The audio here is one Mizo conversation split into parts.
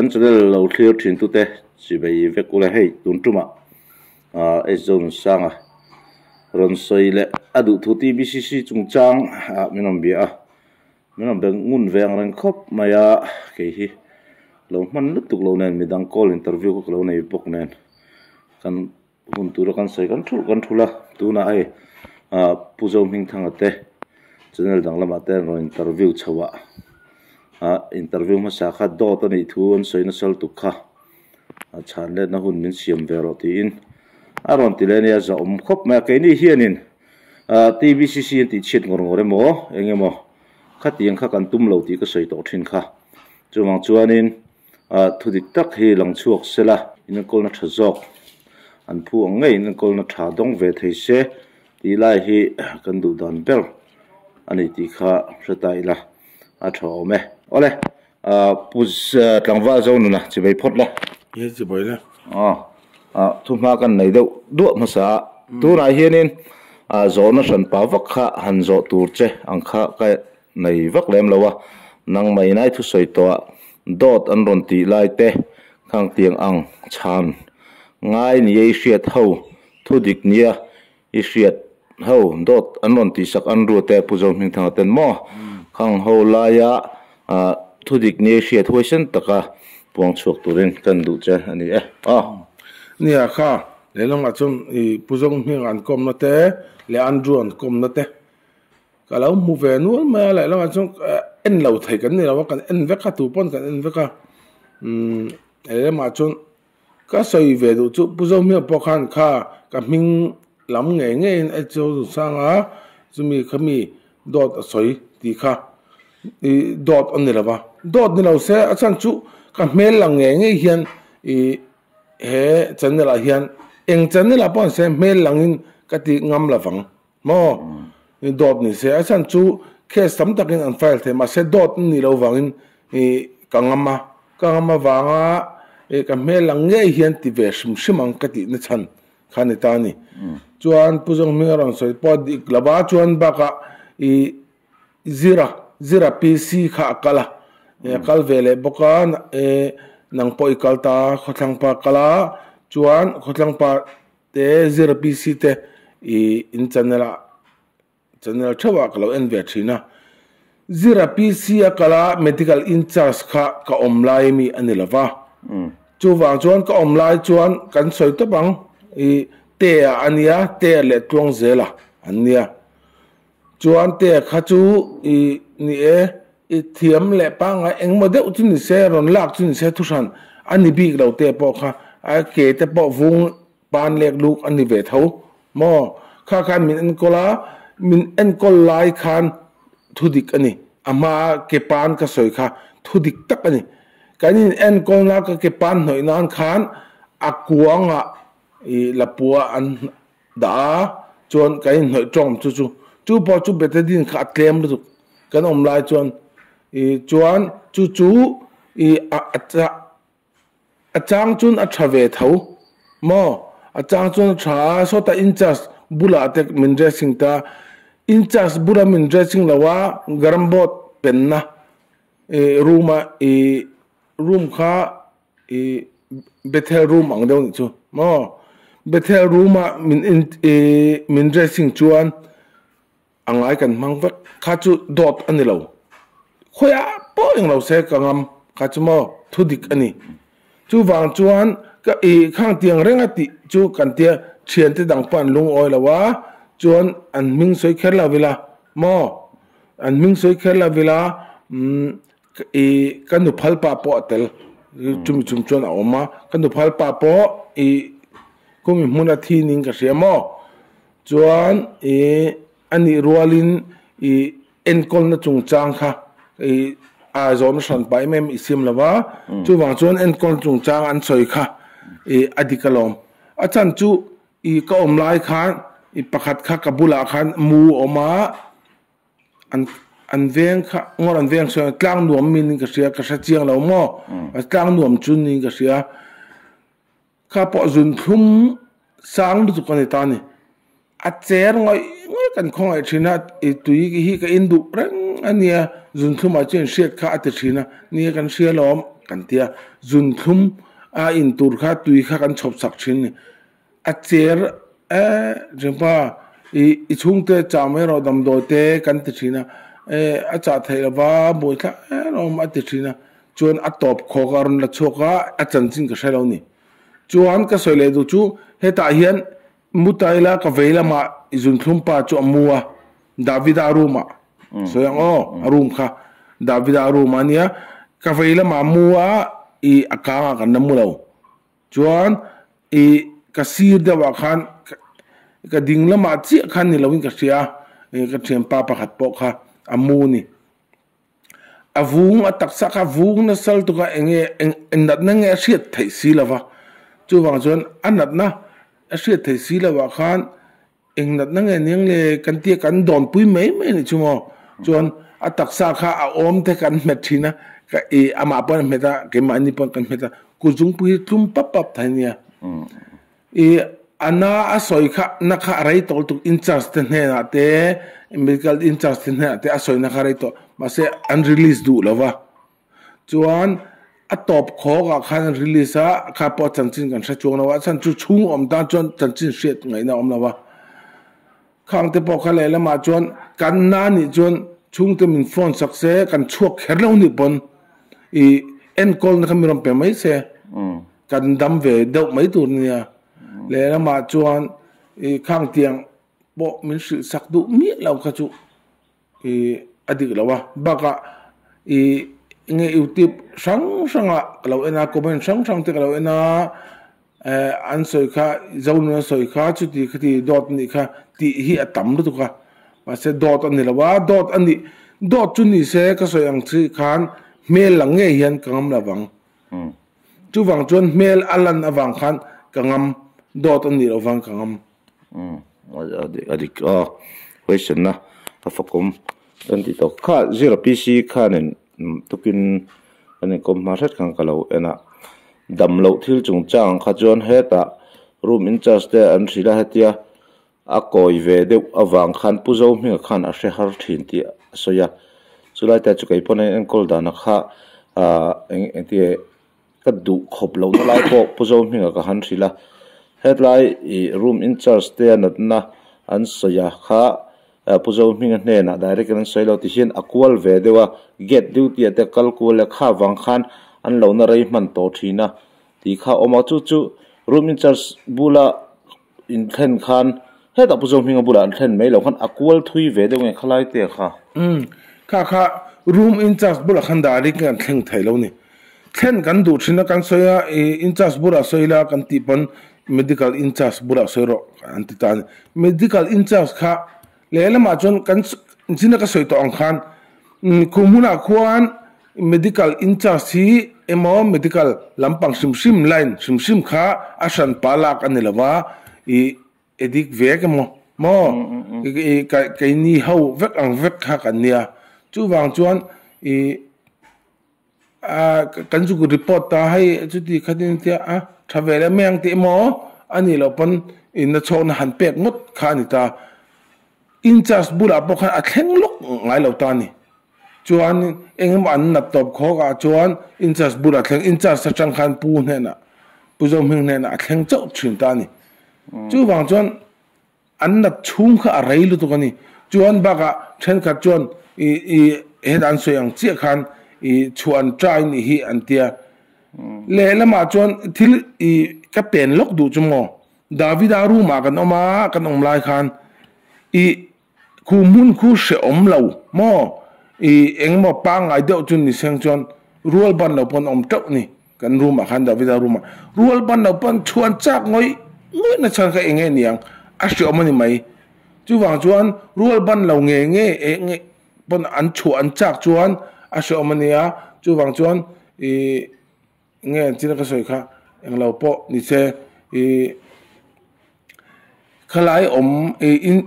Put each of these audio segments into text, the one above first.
Kan channel lo thlir thin tute chibei vek ula hei tun tumah H Sanga rawn sawi leh a duh thu TBCC chungchang ah min rawn bia a, min rawn be ngun ve ang reng khawp mai a, kei hi lo hman lutuk lo nen midang call interview kha ka lo nei bawk nen kan hun tura kan sawi kan thulh kan thulh a, tunah hei ah Pu Zohmingthanga te channel dang lamah te an rawn interview chho a, ah interview hmasa kha dawt a nih thu an sawi nasa lutuk kha. A chhan letna hun min siam ve rawh tiin a rawn ti leh a nia, zahawm khawp mai a. Keini hianin TBCC an tih chhiat ngawr ngawr emaw eng emaw khatiang kha kan tum lo tih ka sawi tawh thin kha. Chuvang chuanin thu dik tak hi lang chhuak sela inenkawlna tha zawk an phu ang ngei inenkawlna tha dawng ve thei se tih lai hi kan duh dan ber a ni tih kha hre ta ila a tha awm e. Awle. Pu tlangval zo nuna chivei phawt la. Ye chivei la. Thu hma kan nei deuh duah hmasa a. Tunah hianin zawhna hran pa vak kha han zawh tur che ang kha ka nei vak lem lo a. Nang mai nai thusawi tawh a dawt an rawn tih lai te khang tiang ang chhan ngai nia i hriat ho thu dik nia I hriat ho dawt an rawn tihsak an ru te Pu Zohmingthanga ten maw khang ho laia thudik ni i hriat huaisen taka puang chhuak turin kan duh che a ni e. Aw. Nia kha lehlamah chuan i Pu Zohminga an kawmna te leh Andrew an kawmna te ka lo hmu ve nual mai a, lehlamah chuan en lo thei kan ni lo a, kan en vek a, tu pawn kan en vek a, umm lehlamah chuan Ka sawi ve duh chu Pu Zohmia pawh khan kha ka hming lam ngei ngeiin a cho duh sang a, chumi kha mi dawt a sawi tih kha i dawt a ni lo va, dawt ni lo se a chhan chu ka hmel lang ngei ngei hian i he channel ah hian eng channel ah pawh ni se hmel langin ka ti ngam lo vang maw i dawt ni se a chhan chu case tam takin an file thei mahse dawt a nih loh vangin i ka ngam a. Ka ngam avanga eh ka hmel ang ngei hian ti ve hrim hrim ang ka tihna chhan kha ni ta a ni. Chuan Pu Zonghming a rawn sawi pawh dik lo va, chuan bakah ih Zira, Zira PC kha a kal a, a kal ve leh bawk a, eh nang pawh i kal ta a, khawthlang pa a kal a, chuan khawthlang pa te Zira PC te ih in channel ah Channel theuhah ka lo en ve thin a, Zira PC a kal a medical in charge kha ka awm lai ami a ni lova, chuvang chuan ka awm lai chuan kan sawi tawp ang i Tea a nia, Tea leh Tluang zela an nia, chuan Tea kha chu i ni e i thiam leh pangngai engmaw deuh chu ni se rawn lak chu ni se thuhran a ni bik lo Tea pawh kha a ke te pawh vung Pan lek luk a ni ve tho maw? Kha khan min enkawl a, min enkawl lai khan thu dik a ni. A hmaa ke pan ka sawi kha thu dik tak a ni. Kan in enkawlna ka ke pan hnawih nan khan a kuangah i lapua an dah a, chuan kan in hnawih tawng chu chu. Chu pawh chu betadine kha a tlem lutuk kan awm lai chuan i chuan chu chu i a A chang chuan a tha ve tho maw? A chang chuan a tha a, sawtah in charge bulah te min dressing ta, in charge bula min dressing lo a, garam board penna ih room a ih room kha ih Bethel room ang deuh nih chu maw? Bethel room a min in ih min dressing chuan a ngai kan hmang vek kha chu dawt a ni lo khawiah pawh eng lo se ka ngam kha chu maw thu dik a ni chuvang chuan ka ih khang tiang reng a tih chu kan tia thian te dang pawh an lungawi lo a chuan an hming sawi kher lo ila maw an hming sawi kher lo ila umm ih ka nu phal pa pawh a tel chumi chung chuan a awm a ka nu phal pa pawh ih kumi hmun a thi ning ka hria maw. Chuan ih a nih rualin ih enkawlna chungchang kha ih a zawhna hran pah em em i siam lo va, chuvang chuan enkawl chungchang an sawi kha ih a dik alawm. A chhan chu ih ka awm lai khan ih pakhat kha ka bulah khan mu a awm a, an an veng kha ngawr an veng sawi tlang nuam min ka hria ka hre chiang lo maw, tlang nuam chu niin ka hria. Kha pawh zun thlum sang lutuk a ni ta a ni. A cher ngawih ngawih kan khawngaih thin a, i tui hi ka in duh reng A nia, zunthlumah chuan hriat kha a ti thin a, nia kan hria lawm kan ti a, zunthlum a in tur kha tui kha kan chhawp chak thin a ni. A cher e ringpa i i chhungte chah mai rawh damdawi te kan ti thin a, e a chah theih lova buai thlak em awm a ti thin a, chuan a tawp khawk a rawn la chhuak a, a chanchin ka hre lo a ni. Chuan ka sawi leh duh chu hetah hian Mutaila ka vei lamah i zunthlum pa chu a mu a, Davida room ah sawi ang aw, a room kha Davida room ah ania, ka vei lamah a mu a, i a kang ah kan la mu lo, chuan i ka sir deuh ah khan ka ding lamah chiah khan ni lo in ka hria a, ka thianpa pakhat pawh kha a mu a ni. A vung a taksa kha vung nasa lutuk a eng nge eng natna nge a hriat theih si lo va, chuvang chuan a natna a hriat theih si lo ah khan eng natna nge aniang le kan tia kan dawnpui mai mai a nih chu maw, chuan a taksa kha a awm te kan hmet thin a ka ih amah pawn a hmet a keimahni pawn kan hmet a kut zungpui hi tlum pap pap thei a nia. I a na a sawi kha na kha a rei tawh lutuk in charge te hnenah te medical in charge te hnenah te a sawi na kha a rei tawh mahse an release duh lo va chuan a tawp khawk ah khan an release a kha pawh chanchin kan hre chuang lo a chhan chu chhung awm tan chuan chanchin hriat ngaihna a awm lo va khang te pawh kha lehlamah chuan kan na nih chuan chhungte min phone sak se kan chhuak kher lo nih pawn i enkawl na kha mi rawn pe mai se. Kan dam ve deuh mai tur nia. Lehlamah chuan i khangtiang pawh min hrilh sak duh miah lo kha chu i a dik lo a. Bakah i nge youtube hrang hrangah ka lo en a, comment hrang hrang te ka lo en a, eh an sawi kha Zonun a sawi kha chuti khati dawt a nih kha tih hi a tam lutuk a. Mahse dawt a ni lo a, dawt a nih dawt chu ni se ka sawi ang chi khan hmel lang ngei hian ka ngam lo vang. Chuvang chuan hmel a lan avang khan ka ngam, dawt a nih loh vang ka ngam. A dik a, question na a fakawm kan ti tawh. Kha zira PC khanin tukin kan inkawm hma hret khan ka lo en a, dam loh thil chungchang kha chuan hetah room in charge te an hrilh a hetia a kawi ve deuh avang khan Pu Zohminga khan a hre har thin tih a sawi a, chulai te chu kei pawn a enkawl dana kha ahh eng engti ka duh khawp loh na lai pawh Pu Zohminga ka han hrilh a, hetlai ih room in charge te a natna an sawi a kha Pu Zohminga hnenah direct in an sawi lo ti hian a kual ve deuh a, gate duty ah te kal kual a kha vang khan an lo na rei hman tawh thin a tih kha a awm a, chu chu room in charge bula In thlen khan hetah Pu Zohminga bulah an thlen mai loh khan a kual thui ve deuh nge khalai te kha? Umm, kha kha room in charge bulah khan direct in an thleng thei lo ni. Thlen kan duh thin a kan sawi a, ih in charge bulah sawi la kan tih pawn medical in charge bulah sawi rawh an ti ta a ni. Medical in charge kha lehlamah chuan kan zina ka sawi tawh ang khan khum hunah khuan Medical in charge hi emaw medical lampang hrim hrim line hrim hrim kha a hran pa lak a ni lo va, ih edik vek emaw maw ih keini ho vek ang vek kha kan nia. Chuvang chuan ih a kan zuk report ta hei chuti khatin tia a tha ve leh mai ang tih emaw a nih loh pawn inna chhawkna han pek ngawt kha a ni ta. In charge bulah pawh khan a thleng lawk ngai lo ta a ni. Chuan engemaw an nat tawp khawk ah chuan in charge bulah thleng in charge atang khan pu hnenah Pu Zohming hnenah a thleng chauh thin ta a ni. Chuvang chuan an nat chhung kha a rei lutuk a ni. Chuan bakah thenkhat chuan i i hetah an sawi ang chiah khan i chhuah an try nih hi an tia. Lehlamah chuan thil i ka pen lawk duh chu maw Davida room ah kan awm a kan awm lai khan i Khu hmun khu hrehawm lo maw? I engemaw pangngai deuh chu ni seng chuan rual ban lo pawn awm teuh ni kan room ah khan Davida room ah rual ban lo pawn chhuan chak ngawih ngawih na chhan kha eng nge niang a hrehawm a ni mai. Chuvang chuan rual ban lo nge nge eh nge pawn an chhuah an chak chuan a hrehawm a nia chuvang chuan i Nge an china ka sawi kha englo pawh ni se ih khalai awm ih in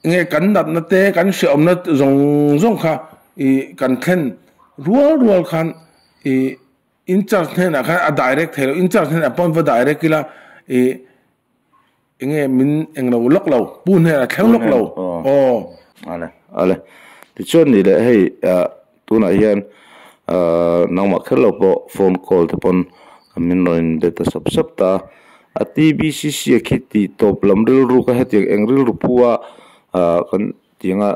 nge kan natna te kan hreawmna zawng zawng kha ih kan thlen rual rual khan ih in charge hnenah khan a direct thei lo in charge hnenah pawh va direct ila ih enge min englo lawk lo pu hnenah thleng lawk lo aw. Ale ale. Tichuan ni leh hei tunah hian nangmah kher lo pawh phone call te pawn min rawn in be ta sap sap ta a. A TBCC a khi tih tawp lam rilru kha hetiang eng rilru pu a kan tianga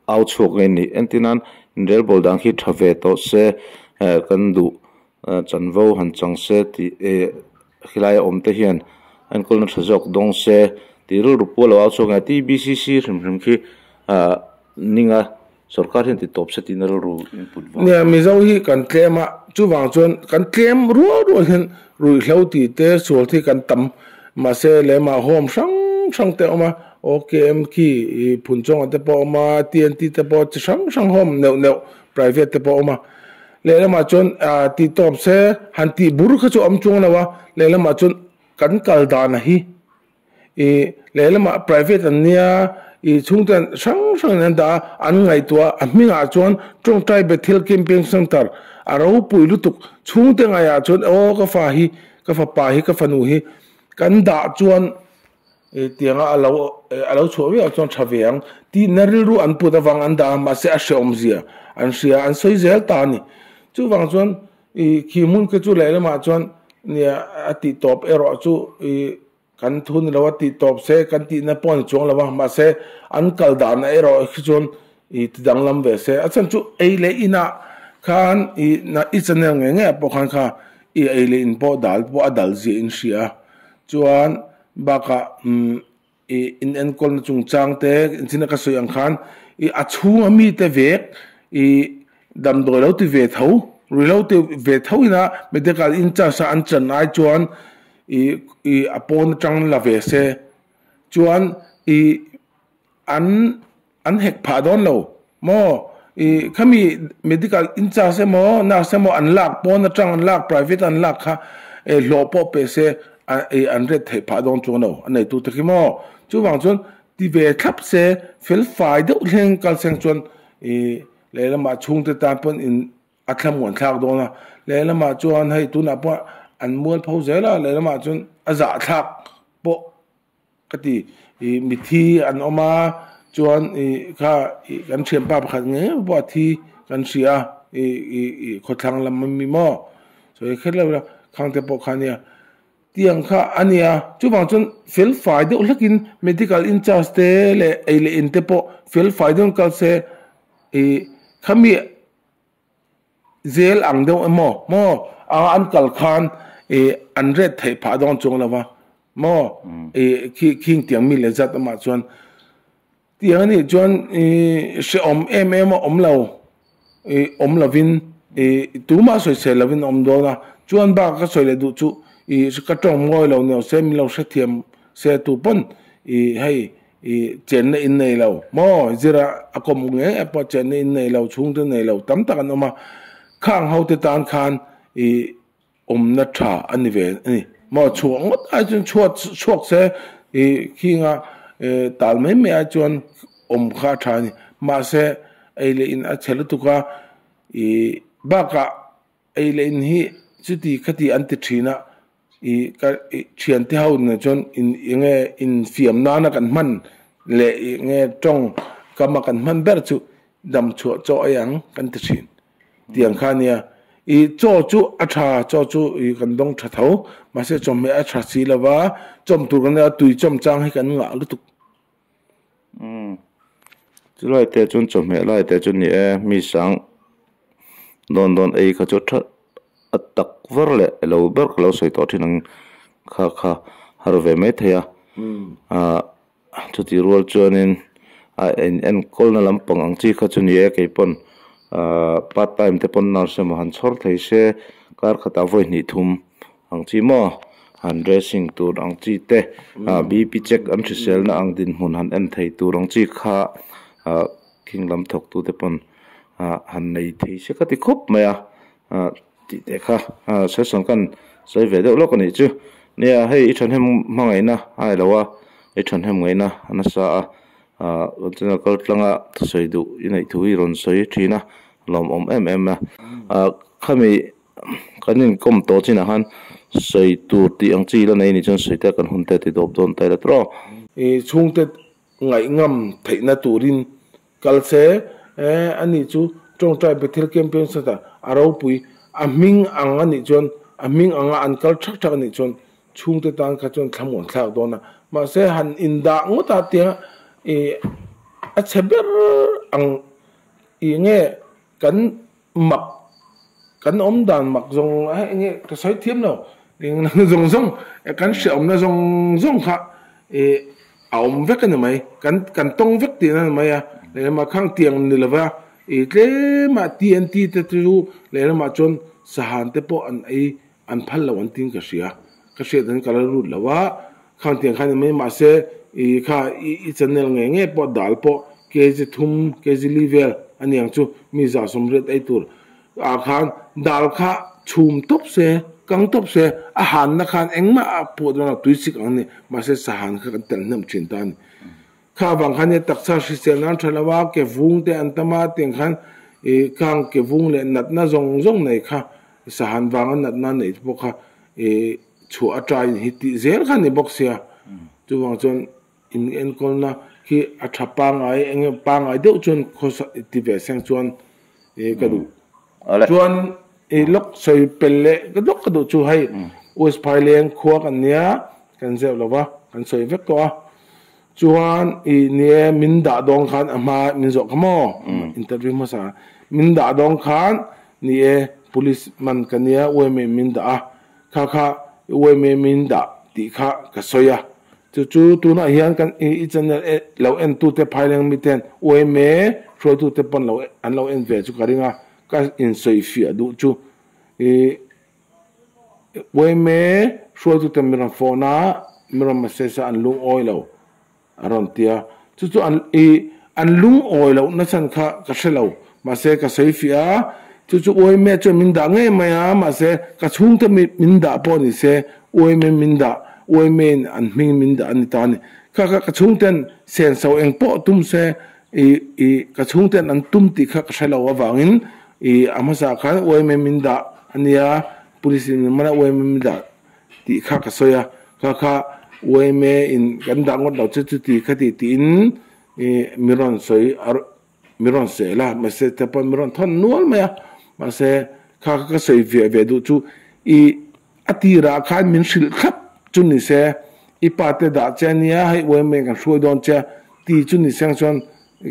au chhuak nge ni. Entirnan rel bawl dan khi tha ve tawh se kan duh chanvo han chang se tih khilai a awm te hian enkawlna tha zawk dawng se tih rilru pu a lo au chhuak nge. TBCC hrim hrim khi ninga sorkar hian ti tawp se tihna rilru input vang. Nia, Mizo hi kan tlem a, chuvang chuan kan tlem rual rual hian ruihhlo tih te sual hi kan tam. Mahse lehmah home hrang hrang te a awm a, OKM khi Phunchawngah te pawh a awm a, TNT te pawh chi hrang hrang home neuh neuh private te pawh a awm a. Lehlamah chuan ti tawp se han tih bur kha chu a awm chuang lo a, lehlamah chuan kan kal dan hi I lehlamah private an nia, i chhungte hrang hrangin an dah a, an ngaihtuah a, a hmingah chuan Tawngtai Bethel Camping Centre a ropui lutuk. Chhungte ngaihah chuan aw ka fa hi, ka fapa hi, ka fanu hi kan dah chuan tianga a lo a lo chhuah viau chuan tha ve ang tihna rilru an put avang an dah a, mahse a hrehawmzia an hria, an sawi zel ta a ni. Chuvang chuan i khi hmun kha chu lehlamah chuan nia a tih tawp erawh chu i Kan thu ni lo a tih tawp se kan tihna pawh a ni chuang lo a, mahse an kal dahna erawh khi chuan i ti danglam ve se. A chhan chu ei leh inah khan i na i channel ngei ngei ah pawh khan kha i ei leh in pawh dal pawh a dal ziah in hria a, chuan bakah umm i in enkawlna chungchang te inchhina ka sawi ang khan i a chhunga mite vek i damdawi lo ti ve tho ruihhlo ti ve tho ina medical in charge a an chan ai chuan I i a pawn atang la ve se chuan i an an hek phah dawn lo maw i khami medical in charge emaw nurse emaw an lak pawn atang an lak private an lak kha e hlawh pawh pe se a i an ret theih phah dawn chuang lo a neitu te khi maw chuvang chuan ti ve thlap se fel fai deuh thleng kal seng chuan i lehlamah chhungte tan pawn in A thlamuan thlak dawn a, lehlamah chuan hei tunah pawh an mual pho zel a, lehlamah chuan a zahthlak pawh ka ti. Ih mithi an awm a, chuan ih kha ih kan thianpa pakhat ngei ngei pawh a thi kan hria a, ih ih ih khawthlang lam ami maw sawi kher lo ila khang te pawh kha a nia. Tiang kha a nia, chuvang chuan fel fai deuh hlekin medical in charge te leh ei leh in te pawh fel fai deuhin kal se ih khami Zel ang deuh emaw maw a an kal khan ih an ret theih phah dawn chuang lo va maw ih khi khing tiang mi leh zat amah chuan tiang a nih chuan ih hrehawm em em a awm lo ih awm lovin ih tumah sawi chhe lovin a awm dawn a chuan bak ka sawi leh duh chu ih ka tawng mawi lo ni lo se min lo hrethiam se tu pawn ih hei I chenna in nei lo maw? Zira a kawm ngei ngei pawh chenna in nei lo, chhungte nei lo tam tak an awm a. Khang hote tan khan i awmna tha a ni ve a ni maw? Chhuah ngawt ai chuan chhuat chhuak se i khinga tal mai mai ai chuan awm kha a tha a ni. Mahse ei leh in a chhe lutuk a, i bakah ei leh in hi chuti khati an ti thin a. I ka thiante ho nen chuan in enge infiam nana kan hman leh enge tawng kama kan hman ber chu dam chhuah chaw ei ang kan ti thin tiang kha ania i chaw chu a tha chaw chu i kan dawng tha tho mahse chawhmeh a tha si lova chawm tur kan nia tui chawm chang hi kan ngah lutuk. Umm chulai te chuan chawhmeh lai te chu ni e mi sang dawn dawn ei kha chu tha a tak var leh elo ber ka lo sawi tawh thin ang kha kha har ve mai thei a ah chutih rual chuanin a in enkawlna lampang ang chi kha chu ni e keipawn ah part time te pawn nurse emaw han chhawr thei se kar khatah vawi hnih thum. Ang chi maw? Han dressing tur ang chi te, ah BP check an hriselna ang dinhmun han en thei tur ang chi kha ah khing lam thawk tu te pawn ah han nei thei se ka ti khawp mai a, ah tih te kha ah session khan sawi ve deuh lawk a nih chu. Nia hei i thahnem hmangaihna a ni lo a, i thahnem ngaihna a nasa a, ah kan channel kal tlanga thusawi duh i neih thu hi rawn sawi thin a, lawmawm em em a. Ah khami Kan inkawm tawh chinah khan sawi tur tih ang chi la nei ni chuan sawi te kan hun te ti dawp dawn ta ila tawh. I chhungte ngaihngam theihna turin kal se, Ani chu tawngtai Bethel Campaign Centre a ropui a hming ang a nih chuan a hming anga an kal thak thak a nih chuan chhungte tan kha chuan thlamuan thlak dawn a. Mahse han indah ngawt a tia ih a chhe ber ang ih nge kan mak kan awm dan mak zawng eng nge ka sawi thiam lo eng zawng zawng kan hriaawmna zawng zawng kha ih a awm vek a ni mai kan kan tawng vek tihna a ni mai a lehlamah khang tiang ni lova ih tlema TNT te chu lehlamah chuan sahan te pawh an ei an phal lo an tiin ka hria ka hriat an ka la lut lo a khang tiang khan ni mai mahse ih kha i channel ngei ngei pawh dal pawh kg thum kg li vel a niang chu mi za sawmriat ei tur ah khan dal kha chhum tawp se kang tawp se a hanna khan engmah a pawh dawn lo tui chik ang a ni mahse sahan kha kan telh hnem thin ta a ni kha avang khan nia taksa hrisel nan tha lo a ke vung te an tam a tiang khan ih khang ke vung leh natna zawng zawng nei kha sahan vanga natna neih te pawh kha ih chhuah atangin hi tih zel kha a ni bawk sia chuvang chuan In enkawlna khi a tha pangai eng emaw pangai deuh chuan khawsa ti ve seng chuan ih ka duh. Chuan ih lawk sawi pel leh ka lawk ka duh chu hei West Phaileng khua kan nia kan zeuh lo va kan sawi vek tawh a. Chuan ih ni e min dah dawng khan a hma min zawh kha maw interview hmasa min dah dawng khan ni e police man ka nia UMA min dah a kha kha UMA min dah tih kha ka sawi a. Chu chu tunah hian kan i channel lo entute phaileng miten UMA hruaitute pawn lo an lo en ve chu ka ring a, ka insawifiah duh chu i UMA hruaitute mi rawn phone a, mi rawn message a an lungawi lo a rawn ti a, chu chu an i an lungawi loh na chhan kha ka hre lo mahse ka sawifiah a, chu chu UMA chuan min dah ngei mai a mahse ka chhungte min dah pawh ni se UMA min dah, UMA in an hming min dah a ni ta a ni. Kha kha ka chhungten senso eng pawh tum se i i ka chhungten an tum tih kha ka hre lo avangin i a hmasa khan UMA min dah a nia, police in min man a UMA min dah tih kha ka sawi a, kha kha UMA in kan dah ngawt lo che chuti kha ti tiin i mi rawn sawi a mi rawn sel a, mahse te pawn mi rawn thawn nual mai a, mahse kha kha ka sawi ve ve duh chu i A tirah khan min hrilh thlap chu ni se, i pa te dah che ania, hei UMA kan hruai dawn che ti chu ni seng chuan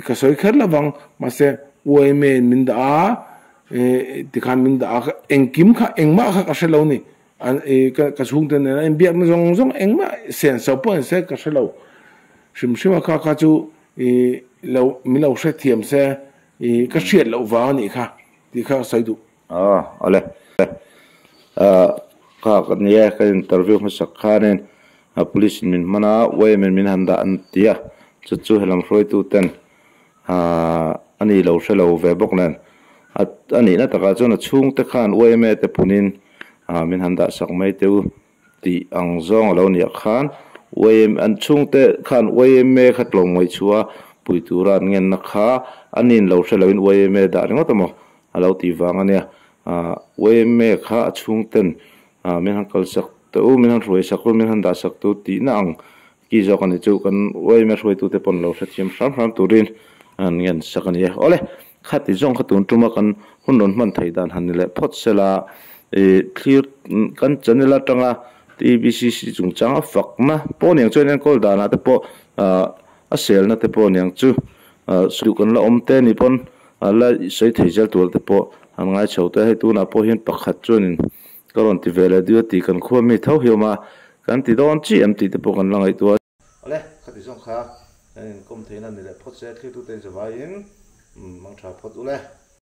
ka sawi kher lo vang, mahse UMA in min dah a, tikhan min dah a, engkim kha engmah kha ka hre lo ni, ka chhungte nena inbiakna zawng zawng engmah senso pawh ni se ka hre lo hrim hrim a, kha kha chu lo min lo hrethiam se ka hriat loh vang a nih kha tih kha ka sawi duh. Aw awle ah kha ka nia ka interview hmasak khanin police in min hman a YM in min han dah an ti a chu chu helam hruaitu ten ah a ni lo hre lo ve bawk nen a nihna takah chuan a chhungte khan YMA te punin ah min han dah sak mai teu tih ang zawng a lo nih ah khan YMA an chhungte khan YMA kha tlawm ngaihchhuah a pui tura an ngenna kha a nin lo hre loin YMA dah ringawt a maw a lo tih vang a nia ah YMA kha a chhungten ah min han kalsak teh u min han hruai sak u min han dah sak teh u tihna ang ki zawk a ni chu kan YMA hruaitute pawn lo hrethiam hram hram turin an ngen sak a ni e awle Khati zawng kha tun tuma kan hun rawn hman theih dan han ni leh phawt sela, ih thlir kan channel atanga TBCC chungchang a fakna pawh niang chuan enkawl danah te pawh ah a selna te pawh niang chu ah sawi kan la awm te ni pawn a la sawi thei zel tur te pawh an ngai chho te hei tunah pawh hian pakhat chuanin ka rawn ti ve leh deuh a tih kan khua mi tho hi awm a kan ti dawn chiah em tih te pawh kan la ngaihtuah a. Awle, khati zawng kha kan inkawm theihna ni leh phawt se, thlir tute in zavaiin mang tha phawt ule.